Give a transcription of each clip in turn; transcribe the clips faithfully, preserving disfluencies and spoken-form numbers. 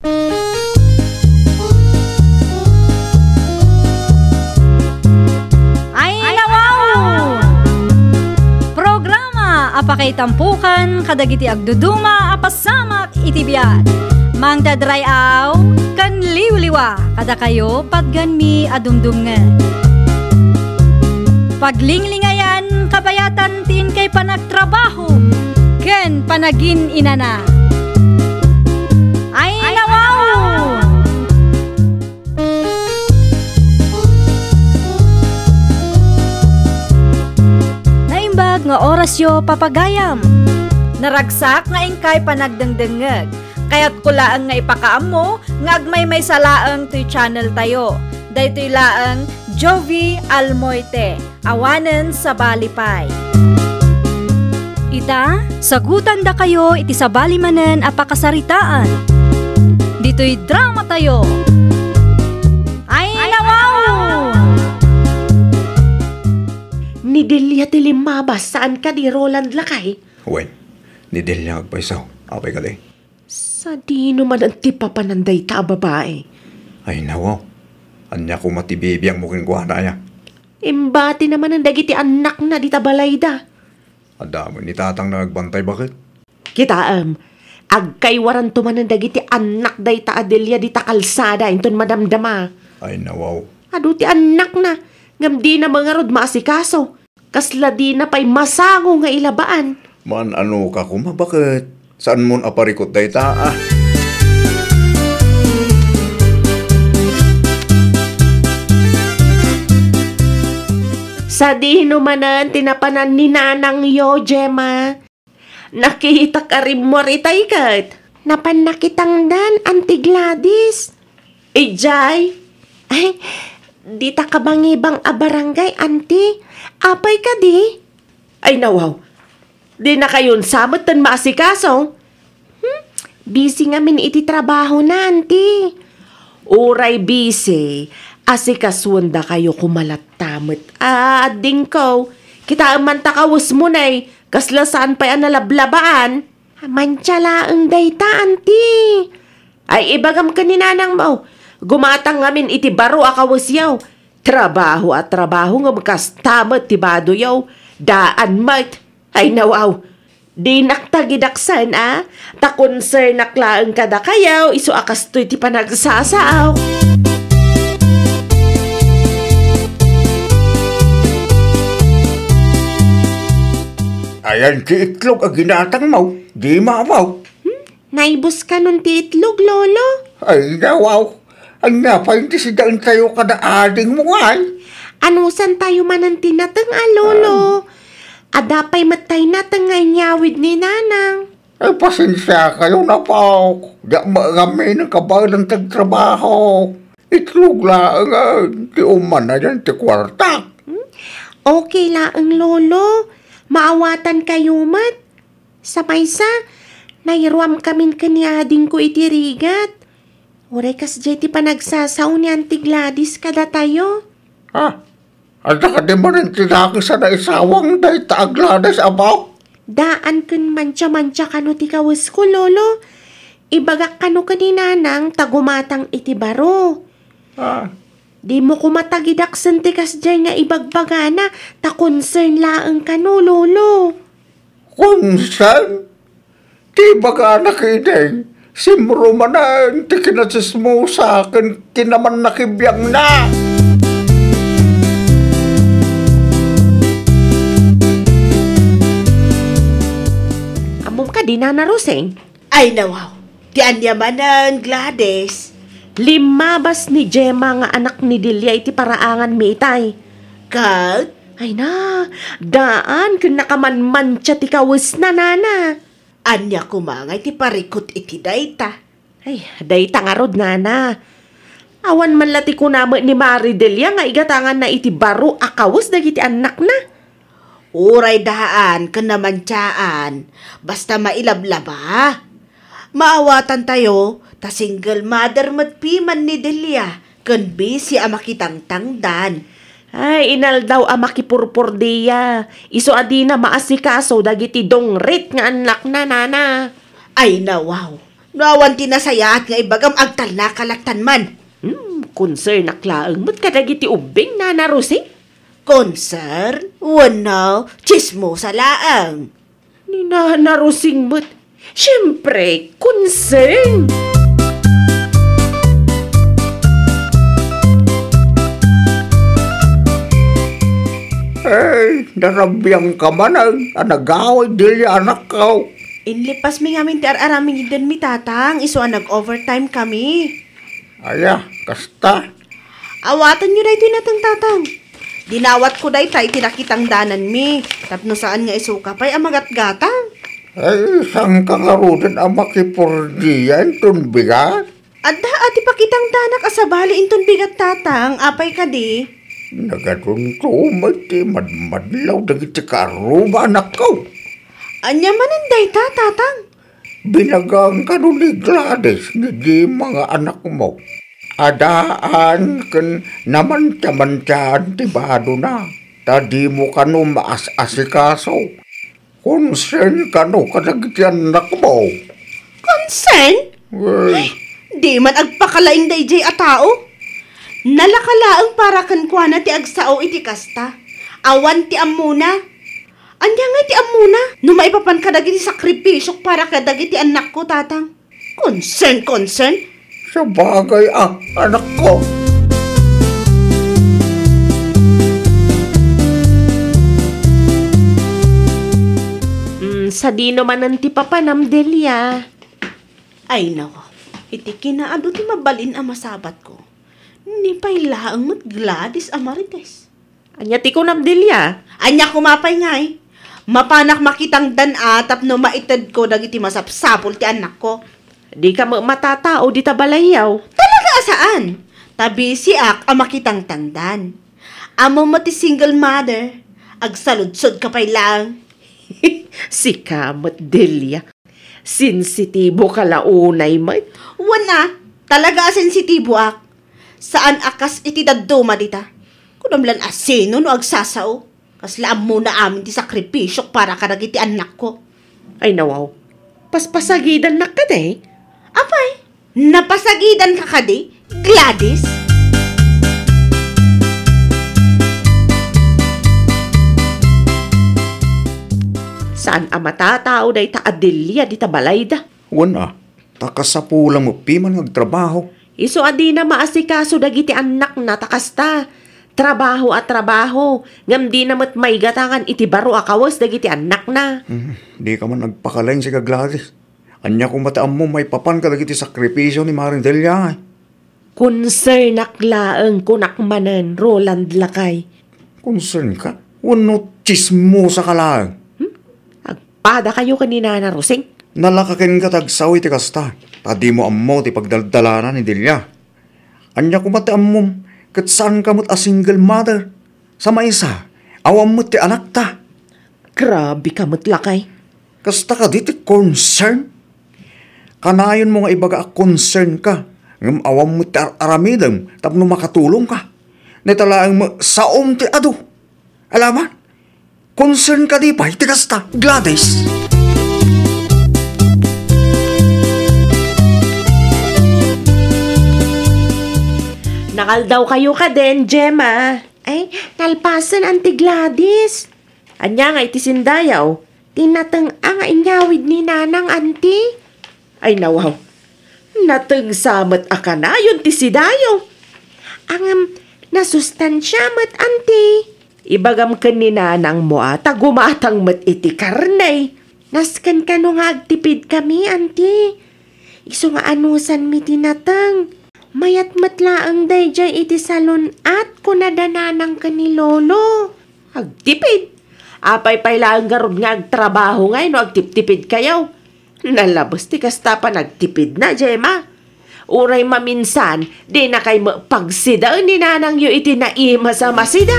Ay, nawaw! Programa a pakaitampukan kadagiti agduduma a pasamak iti biag. Mangdadray-aw ken liwliwa kadakayo patgenmi a dumdumngeg. Paglinglingayan kabayatan ti inkay panagtrabaho ken panagin-inana. Ay, nawaw! Naimbag nga orasyo, papagayam. Naragsak nga inkay panagdengdengngeg. Kayatko laeng nga ipakaammo nga agmaymaysa laeng toy channel tayo. Daytoy laeng Jovi Almoite, awanen sabali pay. Ita, sagutandakayo iti sabali manen a pakasaritaan. Ditoy drama tayo. Ay, nawaw! Ni Delia ti limmabas, saan kadi, Roland, lakay? Wen, ni Delia agpayso. Apay kadi? Sadino manen ti papanan dayta a babai? Ay, nawaw. Ania koma ti bibiangmo kenkuana, aya? Imbati na manen dagiti annakna dita balayda. Adda met ni tatangna agbantay, baket? Kitaem, agkaywaranto manen dagiti annak dayta a Delia dita kalsada inton madamdama. Ay, nawaw. Adu ti annakna, ngem dina met ngarud maasikaso. Kasla dina pay masango nga ilabaan. Man-anoka koma, baket? Saanmon a parikut dayta, a? Sadino manen ti napanan ni nanangyo, Gemma? Nakitak a rimmuar itay ket. Napan nakitangdan, Auntie Gladys. Idiay? Ay, dita kabangibang a barangay, Auntie. Apay kadi? Ay, nawaw. Dinakayon sa metten maasikaso? Hmm? Busy ngamin iti trabahona, Auntie. Uray busy, asikasuendakayo koma latta met. Ah, adingko. Kitaem man ta kawesmo, nay. Kasla saan pay a nalablabaan. Mantia laeng dayta, Auntie. Ay, ibagam ken ni nanangmo, gumatang ngamin iti baro a kawesyo. Trabaho a trabaho ngem kasta met ti badoyo. Daan met. Ay, nawaw. Dinak tagidaksen, a? Ta konsernak laeng kadakayo, isu a kastoy ti panagsasaok. Ayan ti itlog a ginatangmo, di mabaw. Hmm? Naibus kanon ti itlog, Lolo? Ay, nawaw. Ania pay ti sidaentayo kada adingmo ngay? Anusantayo manen ti nateng a, Lolo? Adda pay met tay nateng nga inyawid ni Nanang. Ay, pasensiakayon, Apok. Diak met amin kabaelan ti agtrabaho. Itlog laeng, a, ti umanayan ti kuartak. Hmm? Okay laeng, Lolo. Maawatankayo met. Sa maysa, nairuamkamin ken ni adingko iti rigat. Uray kasdiay ti panagsasao ni Auntie Gladys kadatayo. Ah, adda kadi manen ti dakes a naisawang dayta a Gladys, Apok? Daan ken mantia-mantia kano ti kawesko, Lolo. Ibagak kano ken ni Nanang ta gumatang iti baro. Ah. Dimo koma tagidaksen ti kasdiay nga ibagbagana, ta concern laeng kano, Lolo. Concern? Ti ibagana ketdin, simro manen ti kinatsismosa ken kinamannakibiangna. Ammom kadi, Nana Roseng? Ay, nawaw. Ti ania manen, Gladys? Limmabas ni Gemma nga anak ni Delia iti paraanganmi itay. Ket? Ay na, daan ken nakamanmantia ti kawesna, Nana. Ania koma ngay ti parikut iti dayta? Ay, dayta ngarud, Nana. Awan man la ti kuna met ni Mari Delia nga igatanganna iti baro a kawes dagiti annakna. Uray daan ken namantiaan, basta mailablaba. Maawatantayo, ta single mother met piman ni Delia, ken busy a makitangtangdan. Ay, inaldaw a makipurpordia. Isu a dina maasikaso dagiti dungrit nga annakna, Nana. Ay, nawaw. No awan ti nasayaat nga ibagam, agtalnaka lattan man. Hmm, konsernak laeng met kadagiti ubbing, Nana Rosing. Concern? Wenno, tsismosa laeng. Ni Nana Rosing met. Siempre, concern! Ay, narabiangka manen a nagawid, Delia, anakko. Inlipasmi ngamin ti ar-aramidenmi, Tatang, isu a nag-overtime kami. Aya, kasta. Awatenyo daytoy, Nateng, Tatang. Dinawatko dayta iti nakitangdananmi, tapno saan nga isuka pay a magatgatang. Ay, saanka ngaruden a makipurdia inton bigat? Adda a ti pakitangdanak a sabali inton bigat, Tatang, apay kadi? Nagadunto met ti madmadlaw dagiti kaarruma, anakko. Ania manen dayta, Tatang? Binagaan kano ni Gladys ni Dima nga anakmo. Adaan ken namantiamantiaan ti badona, ta dimo kano maas-asikaso. Concern kano kadagiti annakmo. Concern? Well, di man agpakalaing daydiay a tao. Nalaka laeng para kenkuana ti agsao iti kasta. Awan ti ammona. Ania ngay ti ammona no maipapan kadagiti sakripisiok para kadagiti annakko, Tatang? Concern, concern? Sabagay a, anakko. Mm, sadino manen ti papanam, Delia? Ay, nawa. Iti kinaadu ti mabalin a masabatko, ni pay laeng met Gladys a Marites. Ania ti kunam, Delia? Ania koma pay ngay? Mapanak makitangdan a tapno maitedko dagiti masapsapul ti annakko. Dika met matatao dita balayyo. Talaga a saan? Ta bisiak a makitangtangdan. Ammom met ti single mother. Agsaludsodka pay laeng. Sika met, Delia. Sensitibo ka la unay met? Wen a, talaga a sensitiboak. Saan a kas iti dadduma dita. Kunam lan a sino no agsasao. Kasla ammona amin ti sakripisiok para kadagiti annakko. Ay, nawaw. Paspasagidannak kadi? Apay, napasagidanka kadi, Gladys? Saan a matatao dayta a Delia dita balayda? Wen a, ta kasapulan met piman nga agtrabaho. Isu a dina maasikaso dagiti annakna ta kasta. Trabaho a trabaho, ngem dina met maigatangan iti baro a kawes dagiti annakna. Hmm, dika man agpakalaing, sika Gladys. Ania koma ti ammom maipapan kadagiti sakripisio ni Maren Delia? Concern ak laeng, kunak manen, Roland lakay. Concern ka? Wenno tsismosa ka laeng? Hmm? Agpada kayo ken ni Nana Rosing? Nalaka kenka ti agsao iti kasta, ta dimo ammo ti pagdaldalana ni Delia. Ania koma ti ammom, ket saanka met a single mother? Sa maysa, awan met ti anakta. Grabe ka met, lakay. Kasta kadi ti concern? Kanayonmo nga ibaga a concern ka, ngem awan met ti ar-aramidem tapno makatulongka. Neta laeng met saom ti adu. Alaman? Concern kadi pay ti kasta, Gladys? Nakaldaw kayo kaden, Gemma. Ay, nalpasen, Auntie Gladys. Ania nga iti sindayaw? Ti nateng a nga inyawid ni Nanang, Auntie? Ay, nawaw. Nateng sa met a kanayon ti sidayo. Ngem, nasustansia met, Auntie. Ibagam ken ni Nanang mo a ta gumatang met iti karne. Nasken kano nga agtipid kami, Auntie. Isu nga anusanmi ti nateng. Mayat met laeng daydiay iti salon-at, kuna da Nanang ken ni Lolo. Agtipid? Apay pay laeng garud nga agtrabaho ngay no agtiptipid kayo? Nalabes ti kasta panagtipidna, Gemma. Uray maminsan, dina kay met pagsidaen ni Nanangyo iti naimas a masida.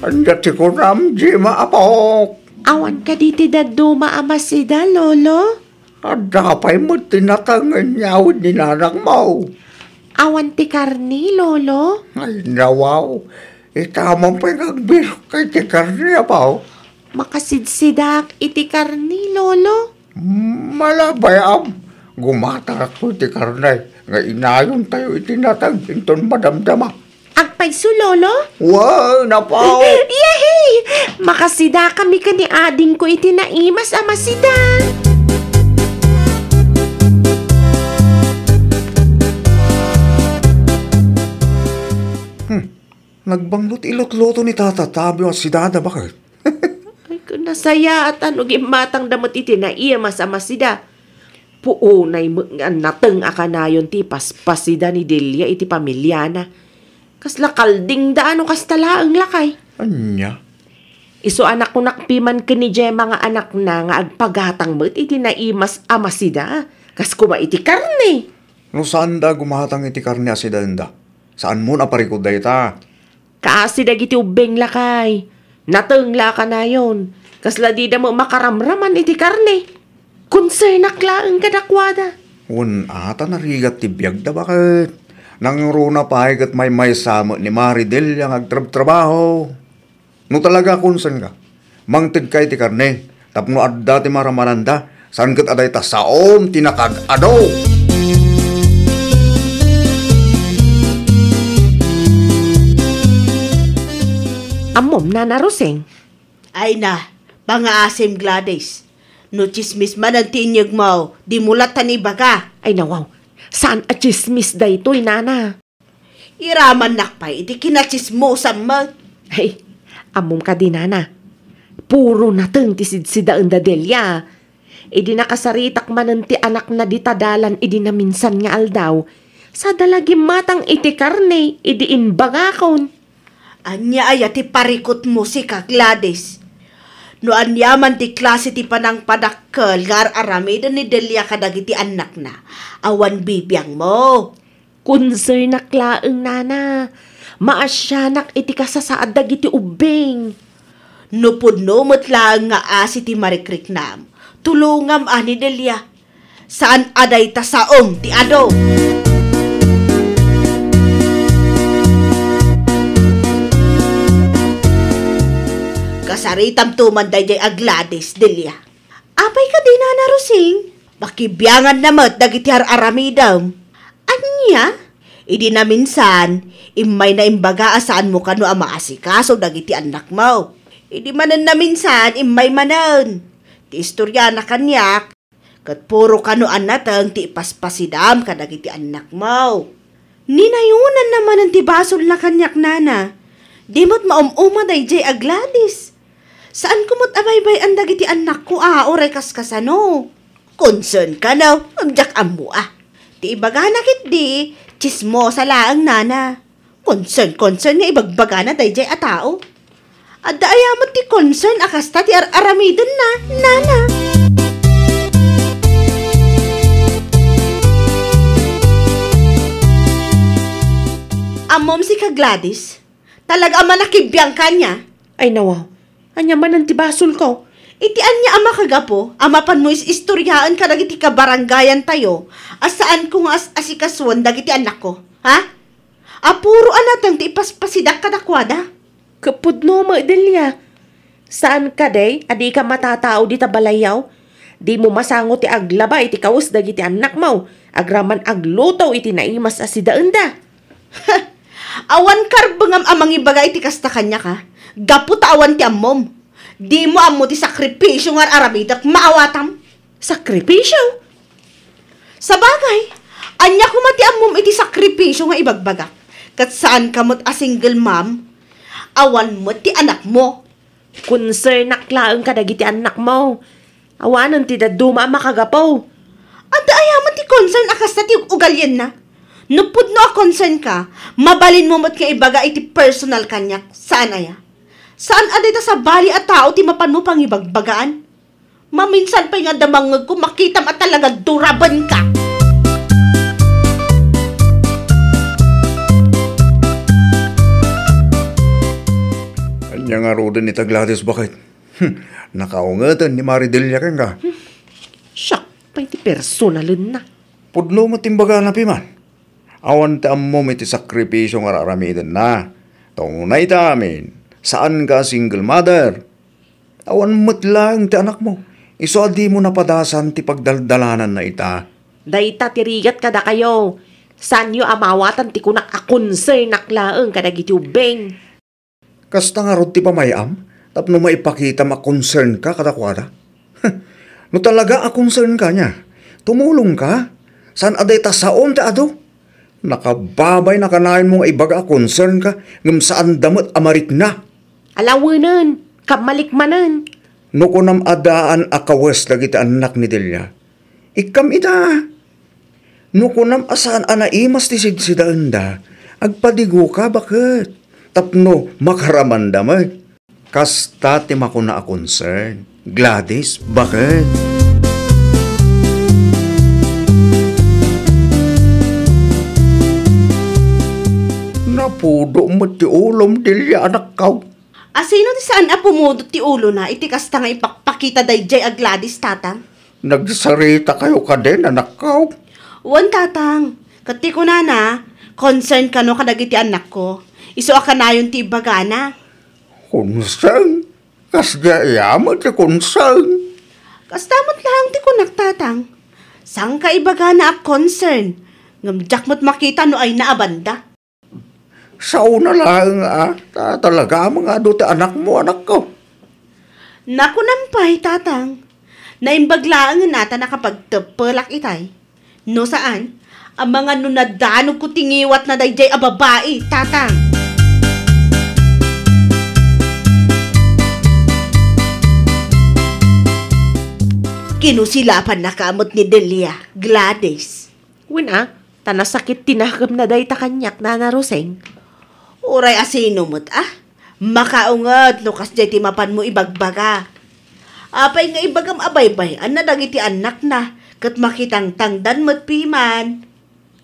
Ania ti kunam, Gemma, apok? Awan kadi ti dadduma a masida, Lolo? Adda pay met ti nateng nga inyawid ni Nanangmo. Awan ti karne, Lolo? Ay, nawaw. Ita man pay nga agbisokka iti karne, apo. Makasidsidaak iti karne, Lolo. Malabay, am. Gumatangakto iti karne nga inayontayo iti nateng inton madamdama. Agpayso, Lolo? Wen, apo. Yehey! Makasidakami ken ni adingko iti naimas a masida. Hmm. Nagbanglo ti ilutluto ni Tata Tabio a sidada, baket? Ay, ket nasayaat no gimmatangda met iti naimas a masida. Puonay met nga nateng a kanayon ti paspasida ni Delia iti pamiliana. Kasla kaldingda no kasta laeng, lakay. Ania? Isu a nakunak piman ken ni Gemma nga anakna nga agpagatang met iti naimas a masida, kas koma iti karne. No saanda a gumatang iti karne a sidaenda, saanmon a parikut dayta? Kaasi dagiti ubbing, lakay. Nateng la a kanayon. Kasla dida met makaramraman iti karne. Konsernak laeng kadakuada. Wen, a, ta narigat ti biagda, baket? Nangruna pay ket maymaysa met ni Mari Delia nga agtrabtrabaho. No talaga a konsernka, mangtedka iti karne tapno adda ti maramananda, saan ket a dayta saom ti nakaad-ado. Ammom, Nana Rosing? Ay na, pangaasim, Gladys. No tsismis manen ti inyegmo, dimo latta ibaga. Ay, nawaw. Saan a tsismis daytoy, Nana. Iramannak pay iti kinatsismosam met. Ay, ammom kadi, Nana. Puro nateng ti sidsidaenda, Delia. Idi nakasaritak manen ti anakna dita dalan idi naminsan nga aldaw, sada la gimmatang iti karne idi imbagakon. Ania aya ti parikutmo, sika, Gladys? No aniaman ti klase ti panangpadakkel nga ar-aramiden ni Delia kadagiti annakna, awan bibiangmo. Konsernak laeng, Nana. Maasianak iti kasasaad dagiti ubbing. No pudno met laeng nga asi ti marikriknam, tulongam a ni Delia. Saan a dayta saom ti adu. Kasaritamto man daydiay a Gladys, Delia. Apay kadi, Nana Rosing? Makibianganna met dagiti ar-aramidem. Ania? Idi naminsan, immayna imbaga a saanmo kano a maasikaso dagiti annakmo. Idi manen naminsan, immay manen. Ti istoriana kaniak, ket puro kano a nateng ti ipaspasidam kadagiti annakmo. Ninayonanna manen ti basolna kaniak, Nana. Di met maum-uma daydiay a Gladys. Saanko met a baybay-an dagiti annakko a uray kaskasano. Concern kano, ngem diak ammo a. Ti ibagana ketdi, tsismosa laeng, Nana. Concern, concern nga ibagbagana daydiay a tao. Adda aya met ti concern a kasta ti ar-aramidenna, Nana. Ammom sika, Gladys, talaga a manakibiang kaniak. Ay, nawaw. Ania manen ti basolko? Iti ania a makagapu a mapanmo is-istoriaen kadagiti kabarangayantayo a saanko nga as-asikasuen dagiti annakko? Ha? A puro a nateng ti ipaspasidak kadakuada. Ket pudno met, Delia. Saan kadi a dika matatao dita balayyo? Dimo masango ti aglaba iti kawes dagiti annakmo, agraman agluto iti naimas a sidaenda. Awan karbengam a mangibaga iti kasta kaniak, a. Gapu ta awan ti ammom. Dimo ammo ti sakripisio nga ar-aramidek, maawatam. Sakripisio? Sabagay, ania koma ti ammom iti sakripisio nga ibagbagak? Ket saanka met a single mom? Awan met ti anakmo. Konsernak laeng kadagiti annakmo. Awanen ti dadduma a makagapu. Adda aya met ti concern a kasta ti ug-, ugalienna? No pudno a concern ka, mabalinmo met nga ibaga iti personal kaniak. Saan aya? Saan a dayta sabali a tao ti mapanmo pangibagbagaan? Maminsan pay nga adda mangngegko, makitam a talaga durabenka. Ania ngaruden ita, Gladys, baket? Hmm, nakaungeten ni Mari Delia kenka. Siak pay ti personalenna. Pudno met ti imbagana, piman. Awan ti ammom iti sakripisio nga ar-aramidenna. Tungna ita amin, saanka a single mother. Awan met laeng ti anakmo. Isu a dimo napadasan ti pagdaldalananna ita. Dayta ti rigat kadakayo. Saanyo a maawatan ti kunak a concern-ak laeng kadagiti ubbing. Kasta ngarud ti pamay-am tapno maipakitam a concern-ka kadakuada? No talaga a concern-ka nia, tumulongka. Saan a dayta saom ti adu? Nakababay na kanayonmo nga ibaga a concern-ka ngem saanda met a marikna. Alawenen, kammalik manen. No kunam a daan a kawes dagiti annak ni Delia, ikkam ita. No kunam a saan a naimas ti sidsidaenda, agpadigoka, baket, tapno makaramanda met. Kasta ti makuna a concern, Gladys, baket. Napudo met ti ulom, Delia, anakko. Asino ti saan a pumudot ti ulona iti kasta nga ipakpakita daydiay a Gladys, tatang? Nagsaritakayo kadin, anakko? Wen, tatang. Ket ti kunana, concern kano kadagiti annakko. Isu a kanayon ti ibagana. Concern? Kasdiay a met ti concern? Kasta met laeng ti kunak, tatang. Sangka ibagana a concern. Ngem diak met makita no ayna a banda. Saona laeng a ta-, talaga nga adu ti anakmo, anakko. Nakunam pay, tatang. Naimbag laengen a ta nakapagteppelak itay. No saan, amangan no nadanogko ti ngiwatna daydiay a babai, tatang. Kinusilapannaka met ni Delia, Gladys. Wen a, ta nasakit ti nakemna dayta kaniak, Nana Roseng. Uray asino met a, makaunget no kasdiay ti mapanmo ibagbaga. Apay nga ibagam a baybay-anna dagiti annakna, ket makitangtangdan met piman.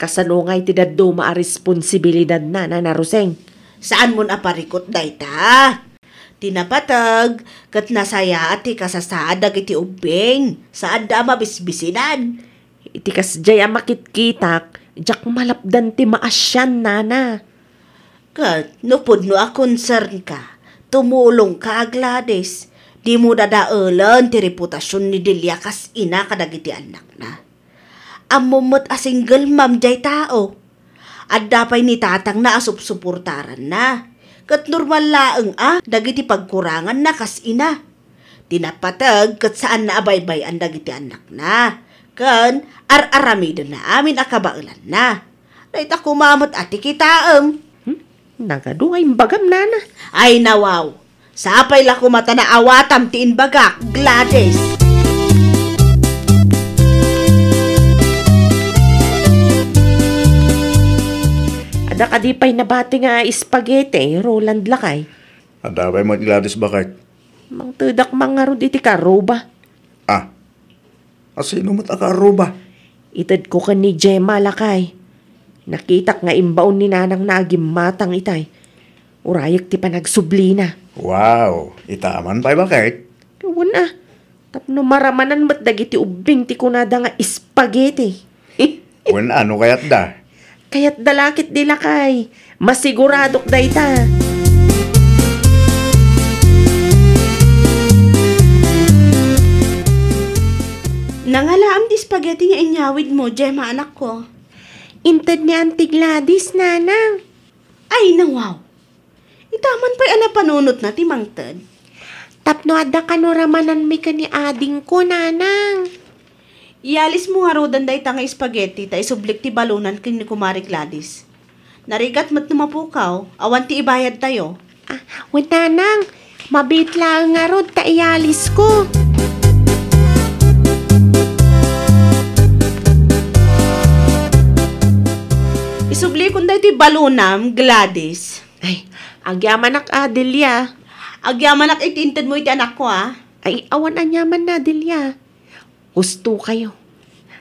Kasano ngay ti dadduma a responsibilidadna, Nana Roseng? Saanmon a parikut dayta? Ti napateg, ket nasayaat ti kasasaad dagiti ubbing, saanda a mabisbisinan. Iti kasdiay a makitkitak, diak malapdan ti maasian, nana. Ket no pudno a concern ka, tumulong ka, Gladys. Dimo dadaelen ti reputasion ni Delia kas ina kadagiti annakna. Ammom met a single mom diay tao. Adda pay ni tatangna a supsuportaranna. Ket normal laeng a dagiti pagkuranganna kas ina. Ti napateg ket saanna a baybay-an dagiti annakna, ken ar-aramidenna amin a kabaelanna. Dayta koma met a ti kitaem. Hmm? Nagadu nga imbagam, nana. Ay, nawaw. Sapay la koma ta naawatam ti imbagak, Gladys. Adda kadi pay nabati nga spaghetti, Roland, lakay? Adda pay met, Gladys, baket. Mangtedak man ngarud iti karuba. Ah, asino met a karuba? Itedko ken ni Gemma, lakay. Nakitak nga imbaon ni nanangna a gimmatang itay. Urayek ti panagsublina. Wow, ita man pay, baket? Wen a, tapno maramanan met dagiti ubbing ti kunada nga spaghetti. Wen a, no kayatda? Kayatda la ketdi, lakay. Masiguradok dayta. Nangalaam ti spaghetti nga inyawidmo, Gemma, anakko. Inted ni Auntie Gladys, nanang. Ay, nawaw. Ita man pay a napanunotna ti mangted. Tapno adda kano ramananmi ken ni adingko, nanang. Iyalismo ngaruden dayta nga spaghetti ta isublik ti balonan ken ni Kumare Gladys. Narigat met no mapukaw, awan ti ibayadtayo. Ah, wen, nanang, mabiit laeng ngarud ta iyalisko. Isublikon daytoy balonam, Gladys. Ay, agyamanak a, Delia. Agyamanak iti intedmo iti anakko, a. Ay, awan aniamanna, Delia. Husto kayo.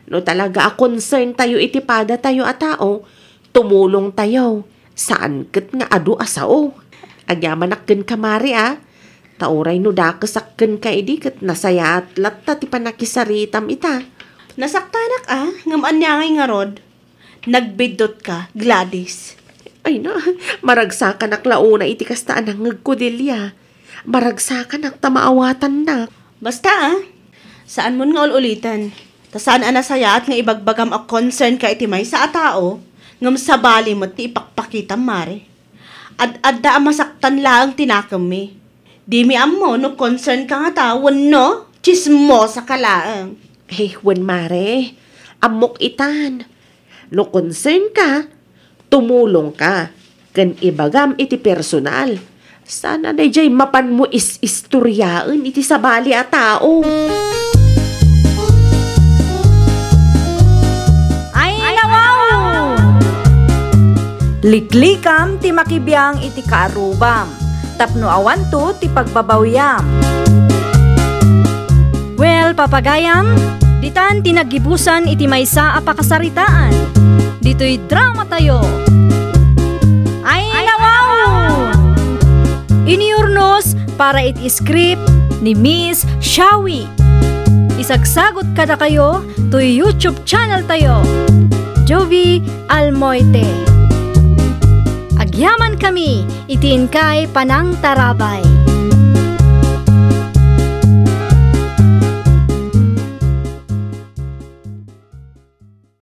No talaga a concern tayo iti padatayo a tao, tumulong tayo. Saan ket nga adu a sao. Agyamanak kenka, Mari, a. Ta uray no dakesak kenka idi ket nasayaat latta ti pannakisaritam ita. Nasaktanak, a, ngem ania ngay ngarud? Nagbiddutka, Gladys. Ay na, maragsakanak la una iti kasta a nangngegko, Delia. Maragsakanak ta maawatannak. Basta, ah. Saanmon nga ul-uliten. Ta saan a nasayaat nga ibagbagam a concern ka iti maysa a tao, ngem sabali met ti ipakpakitam, Mare. Ad-adda a masaktan laeng ti nakemmi. Dimi ammo no concern ka ngata wenno tsismosa ka laeng. Ay, wen, Mare. Ammok itan. No concern ka, tumulong ka, ken ibagam iti personal. Saan a daydiay mapanmo is-istoriaen iti sabali a tao. Ay, nawaw! Liklikam ti makibiang iti kaarrubam, tapno awanto ti pagbabawiam. Well, papagayam, ditan ti naggibusan iti maysa a pakasaritaan. Ditoy drama tayo. Ay, nawaw! Iniurnos para iti script ni Miss Shawi. Isagsagot kadakayo toy YouTube channel tayo, Jovi Almoite. Agyaman kami iti inkay panangtarabay.